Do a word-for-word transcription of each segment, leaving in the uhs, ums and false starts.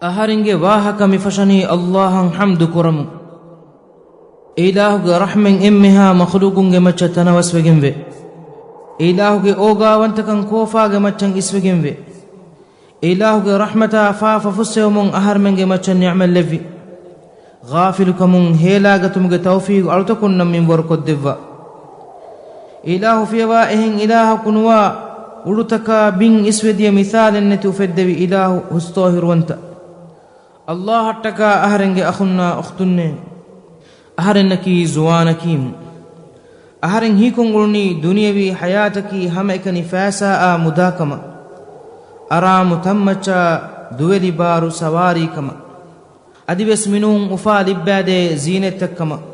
އަހަރެންގެ ވާހަކަ މި ފަށަނީ އައްލާހަށް ޙަމްދު ކުރަމުން. އެ އިލާހުގެ ރަޙްމަތް އެންމެހާ މަޚުލޫޤުންގެ މައްޗަށް ތަނަވަސްވެގެންވޭ. އެ އިލާހުގެ އޯގާވަންތަކަން ކޯފާގެ މައްޗަށް އިސްވެގެންވޭ. އެ އިލާހުގެ ރަޙްމަތާ ފާފަ ފުއްސެވުމުން އަހަރެމެންގެ މައްޗަށް ނިޢުމަތް ލެއްވި. ޣާފިލުކަމުން ހޭލާގަތުމުގެ ތައުފީޤު އަޅުތަކުންނަށް މިންވަރު ކޮށްދެއްވާ. އިލާހު ފިޔަވާ އެހެން އިލާހަކު ނުވާ، އުޑުތަކާ ބިން އިސްވެދިޔަ މިސާލެއް ނެތި އުފެއްދެވި އިލާހު ހުސްތޯހިރުވަންތަ. އައްލާހަށްޓަކާ އަހަރެންގެ އަޚުންނާ އުޚްތުންނޭ. އަހަރެންނަކީ ޒުވާނަކީމު. އަހަރެން ހީކޮށް އުޅުނީ ދުނިޔަވީ ޙަޔާތަކީ ހަމައެކަނި ފައިސާއާ މުދާކަމަށް، އަރާމު ތަންމައްޗާ ދުވެލި ބާރު ސަވާރީކަމަށް، އަދިވެސް މިނޫން އުފާ ލިއްބާދޭ ޒީނަތްތައްކަމަށް.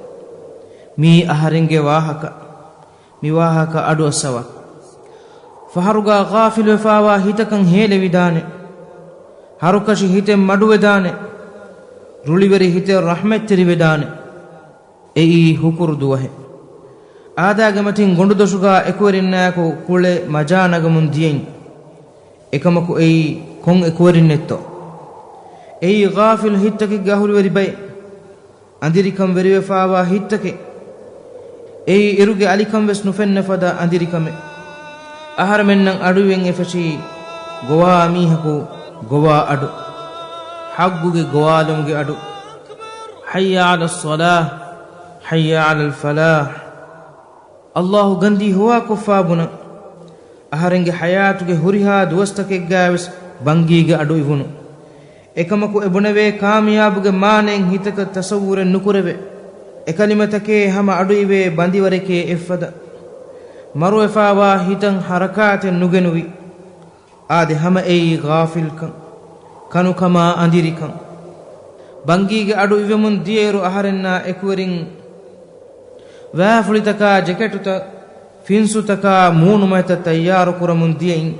މީ އަހަރެންގެ ވާހަކަ. މި ވާހަކަ އަޑުއައްސަވާ. ފަހަރުގާ ޣާފިލުވެފާވާ ހިތަކަށް ހޭލެވިދާނެ. ހަރުކަށި ހިތެއް މަޑުވެދާނެ. ރުޅިވެރި ހިތެއް ރަޙްމަތްތެރިވެދާނެ. އެއީ ހުކުރު ދުވަހެއް. އާދާގެ މަތިން ގޮނޑުދޮށުގާ އެކުވެރިންނާއެކު ކުޅެ މަޖާ ނަގަމުން ދިޔައިން. އެކަމަކު އެއީ ކޮން އެކުވެރިންނެއްތޯ؟ އެއީ ޣާފިލު ހިތްތަކެއްގެ އަހުލުވެރި ބައެއް. އަނދިރިކަން ވެރިވެފާވާ ހިތްތަކެއް. އެއީ އިރުގެ އަލިކަން ވެސް ނުފެންނަ ފަދަ އަނދިރިކަމެއް. އަހަރެމެންނަށް އަޑުއިވެން އެފެށީ ގޮވާ މީހަކު ގޮވާ އަޑު. ޙައްޤުގެ ގޮވާލުމުގެ އަޑު. ޙައްޔަ ޢަލައްޞަލާޙް، ޙައްޔަ ޢަލަލް ފަލާޙް. އައްލާހު ގަންދީ ހޮވާކޮށްފާ ބުނަން. އަހަރެންގެ ޙަޔާތުގެ ހުރިހާ ދުވަސްތަކެއްގާވެސް ބަންގީގެ އަޑު އިވުނު. އެކަމަކު އެ ބުނެވޭ ކާމިޔާބުގެ މާނައެއް ހިތަކަށް ތަޞައްވުރެއް ނުކުރެވޭ. އެކަލިމަތަކޭ ހަމަ އަޑުއިވޭ ބަނދިވަރެކޭ އެއްފަދަ. މަރުވެފާވާ ހިތަށް ޙަރަކާތެއް ނުގެނުވި. އާދެ، ހަމަ އެއީ ޣާފިލްކަން، ކަނުކަމާ އަނދިރިކަން. ބަންގީގެ އަޑު އިވެމުން ދިޔައިރު އަހަރެންނާ އެކުވެރިން ވައިފުޅިތަކާ ޖެކެޓުތައް، ފިންސުތަކާ މޫނުމައްޗަށް ތައްޔާރު ކުރަމުން ދިޔައިން.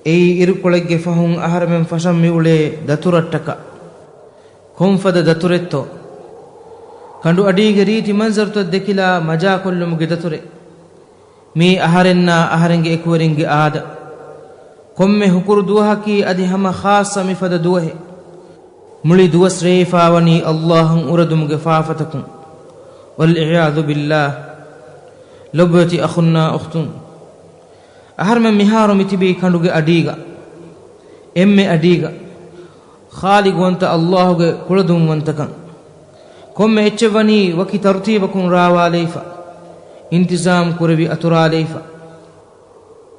އެއީ އިރުކޮޅެއްގެ ފަހުން އަހަރެމެން ފަށަން މިއުޅޭ ދަތުރަށްޓަކާ. ކޮންފަދަ ދަތުރެއްތޯ؟ ކަނޑު އަޑީގެ ރީތި މަންޒަރުތައް ދެކިލާ މަޖާކޮށްލުމުގެ ދަތުރެއް. މީ އަހަރެންނާ އަހަރެންގެ އެކުވެރިންގެ އާދަ. ކޮންމެ ހުކުރު ދުވަހަކީ އަދި ހަމަ ޚާއްޞަ މިފަދަ ދުވަހެއް. މުޅި ދުވަސް ރޭވިފާވަނީ އައްލާހަށް އުރެދުމުގެ ފާފަތަކުން. ވަލްޢިޔާޛު ބިއްލާހް. ލޮބުވެތި އަޚުންނާ އުޚްތުން. އަހަރެމެން މިހާރު މިތިބީ ކަނޑުގެ އަޑީގަ. އެންމެ އަޑީގަ. ޚާލިޤުވަންތަ އައްލާހުގެ ކުޅަދުންވަންތަކަން. ކޮންމެ އެއްޗެއް ވަނީ ވަކި ތަރުތީބަކުން ރާވާލައިފަ، އިންތިޒާމް ކުރެވި އަތުރާލައިފަ.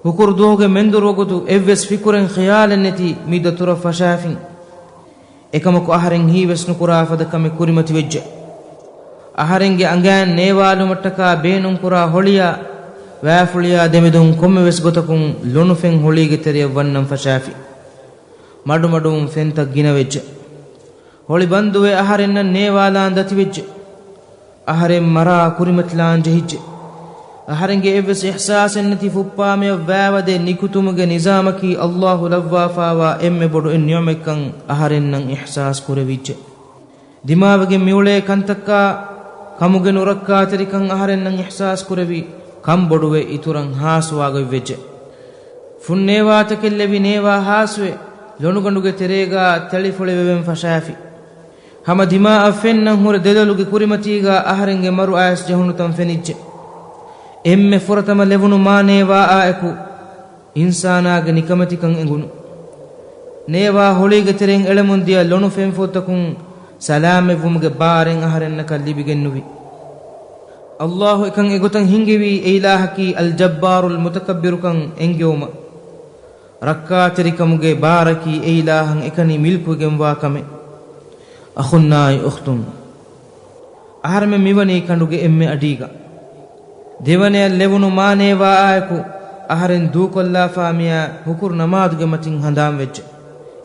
ހުކުރު ދުވަހުގެ މެންދުރު ވަގުތު އެއްވެސް ފިކުރެއް ޚިޔާލެއް ނެތި މި ދަތުރަށް ފަށާފިން. އެކަމަކު އަހަރެން ހީވެސް ނުކުރާ ފަދަ ކަމެއް ކުރިމަތިވެއްޖެ. އަހަރެންގެ އަނގައިން ނޭވާލުމަށްޓަކާ ބޭނުންކުރާ ހޮޅިޔާ ވައިފުޅިޔާ ދެމެދުން ކޮންމެވެސް ގޮތަކުން ލޮނުފެން ހޮޅީގެ ތެރެޔަށް ވަންނަން ފަށާފި. މަޑުމަޑުވުން ފެންތައް ގިނަވެއްޖެ. ހޮޅި ބަންދުވެ އަހަރެންނަށް ނޭވާލާން ދަތިވެއްޖެ. އަހަރެން މަރާ ކުރިމަތިލާން ޖެހިއްޖެ. އަހަރެންގެ އެއްވެސް އިޙްސާސެއް ނެތި ފުއްޕާމެޔަށް ވާވަދެ ނިކުތުމުގެ ނިޒާމަކީ އައްލާހު ލައްވާފާވާ އެންމެ ބޮޑު އެއް ނިޢުމަތްކަން އަހަރެންނަށް އިޙްސާސް ކުރެވިއްޖެ. ދިމާވެގެން މިއުޅޭ ކަންތައްކާ ކަމުގެ ނުރައްކާތެރިކަން އަހަރެންނަށް އިޙްސާސް ކުރެވި ކަންބޮޑުވެ އިތުރަށް ހާސްވާގޮތްވެއްޖެ. ފުން ނޭވާތަކެއް ލެވި ނޭވާ ހާސްވެ، ލޮނުގަނޑުގެ ތެރޭގާ ތެޅިފުޅެވެވެން ފަށާފި. ހަމަ ދިމާއަށް ފެންނަން ހުރެ ދެލޮލުގެ ކުރިމަތީގާ އަހަރެންގެ މަރު އައިސް ޖެހުނު ތަން ފެނިއްޖެ. އެންމެ ފުރަތަމަ ލެވުނު މާ ނޭވާއާއެކު އިންސާނާގެ ނިކަމެތިކަން އެނގުނު. ނޭވާ ހޮޅީގެ ތެރެއިން އެޅެމުން ދިޔަ ލޮނު ފެންފުށްތަކުން ސަލާމަތްވުމުގެ ބާރެއް އަހަރެންނަކަށް ލިބިގެންނުވި. އައްލާހު އެކަން އެގޮތަށް ހިންގެވީ އެއިލާހަކީ އަލްޖައްބާރުލް މުތަކައްބިރުކަން އެންގެވުމަށް. ރައްކާތެރިކަމުގެ ބާރަކީ އެއިލާހަށް އެކަނި މިލްކުވެގެންވާ ކަމެއް. އަޚުންނާއި އުޚްތުން. އަހަރެމެން މިވަނީ ކަނޑުގެ އެންމެ އަޑީގަ. ދެވަނަޔަށް ލެވުނު މާ ނޭވާއާއެކު އަހަރެން ދޫކޮށްލާފާ މިއާ ހުކުރު ނަމާދުގެ މަތިން ހަނދާންވެއްޖެ.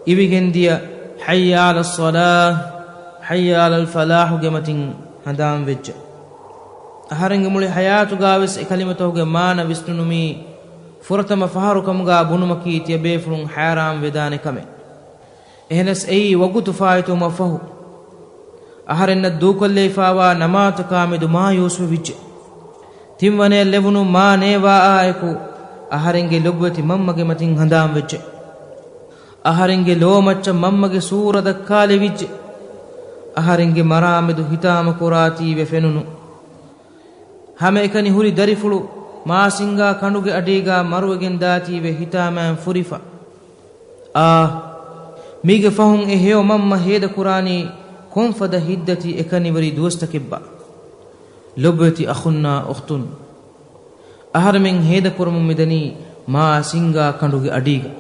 އިވިގެންދިޔަ ޙައްޔަ ޢަލައްޞަލާޙް، ޙައްޔަ ޢަލަލް ފަލާޙުގެ މަތިން ހަނދާންވެއްޖެ. އަހަރެންގެ މުޅި ޙަޔާތުގާވެސް އެ ކަލިމަތަކުގެ މާނަ ވިސްނުނުމީ ފުރަތަމަ ފަހަރު ކަމުގާ ބުނުމަކީ ތިޔަބޭފުޅުން ޙައިރާން ވެދާނެ ކަމެއް. އެހެނަސް އެއީ ވަގުތު ފާއިތުވުމަށްފަހު، އަހަރެންނަށް ދޫކޮށްލައިފާވާ ނަމާދުތަކާމެދު މާޔޫސްވެވިއްޖެ. ތިންވަނަޔަށް ލެވުނު މާ ނޭވާއާއެކު އަހަރެންގެ ލޮބުވެތި މަންމަގެ މަތިން ހަނދާންވެއްޖެ. އަހަރެންގެ ލޯމައްޗަށް މަންމަގެ ސޫރަ ދައްކާލެވިއްޖެ. އަހަރެންގެ މަރާމެދު ހިތާމަކުރާތީވެ ފެނުނު. ހަމައެކަނި ހުރި ދަރިފުޅު މާ ސިންގާ ކަނޑުގެ އަޑީގާ މަރުވެގެން ދާތީވެ ހިތާމައިން ފުރިފަ. އާ، މީގެ ފަހުން އެ ހެޔޮ މަންމަ ހޭދަކުރާނީ ކޮންފަދަ ހިތްދަތި އެކަނިވެރި ދުވަސްތަކެއްބާ؟ ލޮބުވެތި އަޚުންނާ އުޚްތުން، އަހަރެމެން ހޭދަކުރަމުން މިދަނީ މާ ސިންގާ ކަނޑުގެ އަޑީގަ.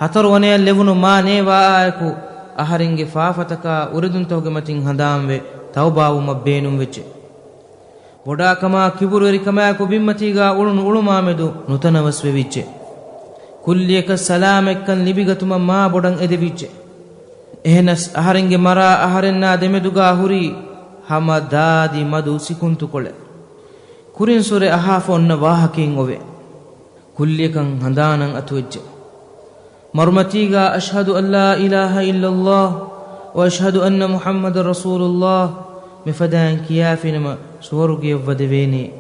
ހަތަރު ވަނަޔަށް ލެވުނު މާ ނޭވާއާއެކު އަހަރެންގެ ފާފަތަކާ އުރެދުންތަކުގެ މަތިން ހަނދާންވެ ތައުބާވުމަށް ބޭނުންވެއްޖެ. ބޮޑާކަމާ ކިބުރުވެރިކަމާއެކު ބިންމަތީގާ އުޅުނު އުޅުމާމެދު ނުތަނަވަސްވެވިއްޖެ. ކުއްލިއަކަށް ސަލާމަތްކަން ލިބިގަތުމަށް މާ ބޮޑަށް އެދެވިއްޖެ. އެހެނަސް އަހަރެންގެ މަރާ އަހަރެންނާ ދެމެދުގާ ހުރީ ހަމަ ދާދި މަދު ސިކުންތުކޮޅެއް. ކުރިންސުރެ އަހާފަ އޮންނަ ވާހަކައެއް އޮވޭ. ކުއްލިއަކަށް ހަނދާނަށް އަތުވެއްޖެ. މަރުމަތީގާ، "އަޝްހަދު އަން ލާ އިލާހަ އިއްލައްލާހު ވަ އަޝްހަދު އަންނަ މުޙައްމަދަން ރަސޫލުއްލާހް" މިފަދައިން ކިޔާފިނަމަ ސުވަރުގެޔަށް ވަދެވޭނެ.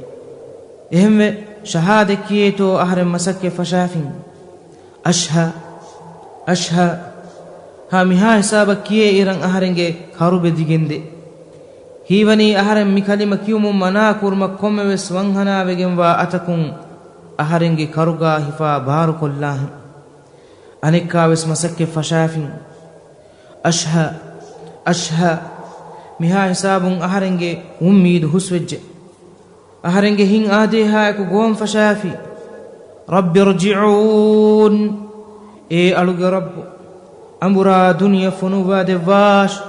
އެހެންވެ، ޝަހާދަތް ކިޔޭތޯ އަހަރެން މަސައްކަތް ފަށާފިން. އަޝްހަ، އަޝްހަ، ހާ މިހާ ހިސާބަށް ކިޔޭ އިރަށް އަހަރެންގެ ކަރުބެ ދިގެންދޭ. ހީވަނީ އަހަރެން މި ކަލިމަ ކިޔުމުން މަނާކުރުމަށް ކޮންމެވެސް ވަންހަނާވެގެންވާ އަތަކުން އަހަރެންގެ ކަރުގާ ހިފާ ބާރުކޮށްލާހެން. އަނެއްކާވެސް މަސައްކަތް ފަށާފިން. އަޝްހަ، އަޝްހަ، މިހާ ހިސާބުން އަހަރެންގެ އުއްމީދު ހުސްވެއްޖެ. އަހަރެންގެ ހިތް އާދޭހާއެކު ގޮވަން ފަށާފި. "ރައްބި ރްޖިޢޫން." އޭ އަޅުގެ ރައްބު، އަނބުރާ ދުނިޔެ ފޮނުއްވާ ދެއްވާށި.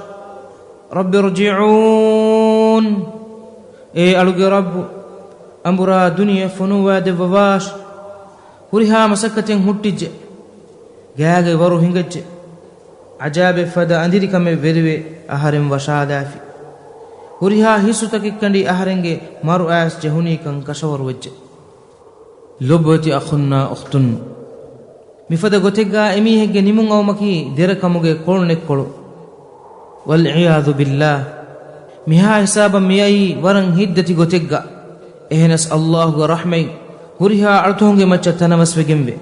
"ރައްބި ރްޖިޢޫން." އޭ އަޅުގެ ރައްބު، އަނބުރާ ދުނިޔެ ފޮނުއްވާ ދެއްވަވާށި. ހުރިހާ މަސައްކަތެއް ހުއްޓިއްޖެ. ގާގެ ވަރު ހިނގައްޖެ. އަޖާބެއް ފަދަ އަނދިރިކަމެއް ވެރިވެ އަހަރެން ވަށާލާފި. ހުރިހާ ހިއްސުތަކެއް ކަނޑި އަހަރެންގެ މަރު އައިސް ޖެހުނީކަން ކަށަވަރުވެއްޖެ. ލޮބުވެތި އަޚުންނާ އުޚްތުން، މިފަދަ ގޮތެއްގާ އެމީހެއްގެ ނިމުން އައުމަކީ ދެރަކަމުގެ ކޮޅުނެއްކޮޅު. ވަލްޢިޔާޛު ބިއްލާހް، މިހާ ހިސާބަށް މިއައީ ވަރަށް ހިތްދަތި ގޮތެއްގަ. އެހެނަސް އައްލާހުގެ ރަޙްމަތް ހުރިހާ އަޅުތަކުންގެ މައްޗަށް ތަނަވަސްވެގެންވެ.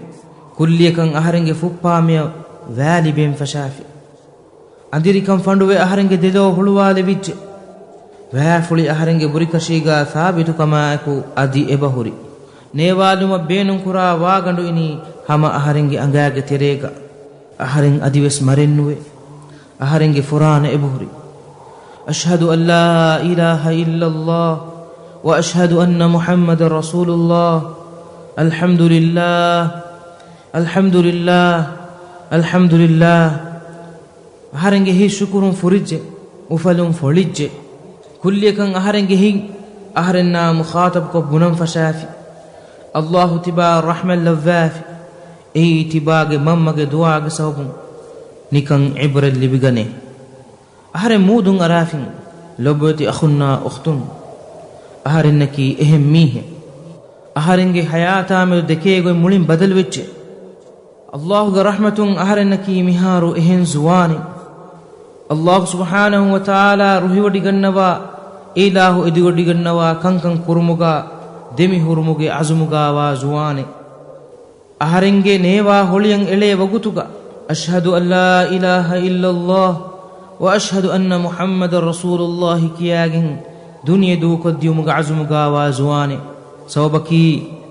ކުއްލިއަކަށް އަހަރެންގެ ފުއްޕާމެޔަށް ވައިލިބޭން ފަށާފި. އަނދިރިކަން ފަނޑުވެ އަހަރެންގެ ދެލޯ ހުޅުވާލެވިއްޖެ. ވައިފުޅި އަހަރެންގެ ބުރިކަށީގާ ސާބިތުކަމާއެކު އަދި އެބަހުރި. ނޭވާލުމަށް ބޭނުންކުރާ ވާގަނޑު އިނީ ހަމަ އަހަރެންގެ އަނގާގެ ތެރޭގަ. އަހަރެން އަދިވެސް މަރެއްނުވޭ. އަހަރެންގެ ފުރާނަ އެބަހުރި. أشهد أن لا إله إلا الله وأشهد أن محمدا رسول الله. الحمد لله، الحمد لله، الحمد لله. އަހަރެންގެ ހިތް ޝުކުރުން ފުރިއްޖެ، އުފަލުން ފޮޅިއްޖެ. ކުއްލިއަކަށް އަހަރެންގެ ހިތް އަހަރެންނާ މުޚާޠަބުކޮށް ބުނަން ފަށާފި. އައްލާހު ތިބާއަށް ރަޙްމަތް ލައްވާފި. އެއީ ތިބާގެ މަންމަގެ ދުޢާގެ ސަބަބުން ނިކަން ޢިބްރަތް ލިބިގަނޭ. އަހަރެން މޫދުން އަރާފިން، ލޮބުވެތި އަޚުންނާ އުޚްތުން. އަހަރެންނަކީ އެހެން މީހެއް. އަހަރެންގެ ޙަޔާތާމެދު ދެކޭ ގޮތް މުޅިން ބަދަލުވެއްޖެ. އައްލާހުގެ ރަޙްމަތުން އަހަރެންނަކީ މިހާރު އެހެން ޒުވާނެއް. އައްލާހު ސުބްޙާނަހު ވަ ތަޢާލާ ރުހިވޮޑިގަންނަވާ، އިލާހު އެދިވޮޑިގަންނަވާ ކަންކަން ކުރުމުގާ، ދެމިހުރުމުގެ ޢަޒުމުގާވާ ޒުވާނެއް. އަހަރެންގެ ނޭވާ ހޮޅިއަށް އެޅޭ ވަގުތުގަ، "أشهد أن لا إله إلا الله وأشهد أن محمدا رسول الله" ކިޔާގެން ދުނިޔެ ދޫކޮށްދިޔުމުގެ ޢަޒުމުގާވާ ޒުވާނެއް. ސަބަބަކީ،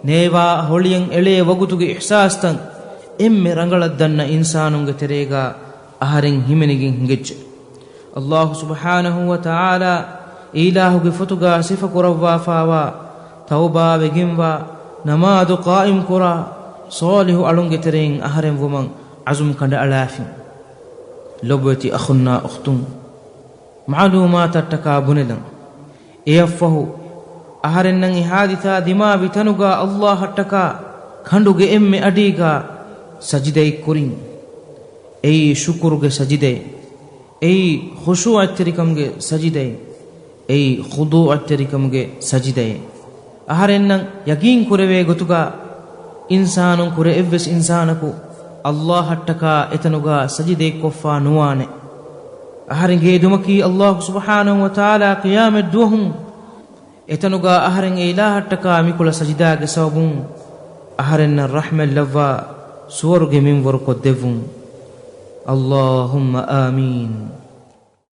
ނޭވާ ހޮޅިއަށް އެޅޭ ވަގުތުގެ އިޙްސާސްތައް އެންމެ ރަނގަޅަށް ދަންނަ އިންސާނުންގެ ތެރޭގާ އަހަރެން ހިމެނިގެން ހިނގައްޖެ. އައްލާހު ސުބްޙާނަހު ވަ ތަޢާލާ އިލާހުގެ ފޮތުގާ ސިފަކުރައްވާފާވާ، ތައުބާވެގެންވާ، ނަމާދު ޤާއިމްކުރާ، ޞާލިޙު އަޅުންގެ ތެރެއިން އަހަރެން ވުމަށް ޢަޒުމް ކަނޑައަޅާފިން. ލޮބުވެތި އަޚުންނާ އުޚްތުން، މަޢުލޫމާތަށްޓަކާ ބުނެލަން. އެއަށްފަހު، އަހަރެންނަށް އެ ޙާދިސާ ދިމާވި ތަނުގާ އައްލާހަށްޓަކާ ކަނޑުގެ އެންމެ އަޑީގާ ސަޖިދައެއް ކުރިން. އެއީ ޝުކުރުގެ ސަޖިދައެއް. އެއީ ޚުޝޫޢަތްތެރިކަމުގެ ސަޖިދައެއް. އެއީ ޚުޟޫޢަތްތެރިކަމުގެ ސަޖިދައެއް. އަހަރެންނަށް ޔަޤީން ކުރެވޭ ގޮތުގާ، އިންސާނުން ކުރެ އެއްވެސް އިންސާނަކު އައްލާހަށްޓަކާ އެތަނުގާ ސަޖިދައެއް ކޮށްފާ ނުވާނެ. އަހަރެންގެ އެދުމަކީ އައްލާހު ސުބްޙާނަހު ވަ ތަޢާލާ ޤިޔާމަތް ދުވަހުން އެތަނުގާ އަހަރެން އެ އިލާހަށްޓަކާ މިކުޅަ ސަޖިދާގެ ސަބަބުން އަހަރެންނަށް ރަޙްމަތް ލައްވާ، ސުވަރުގެ މިންވަރު ކޮށްދެއްވުން. اللهم آمين.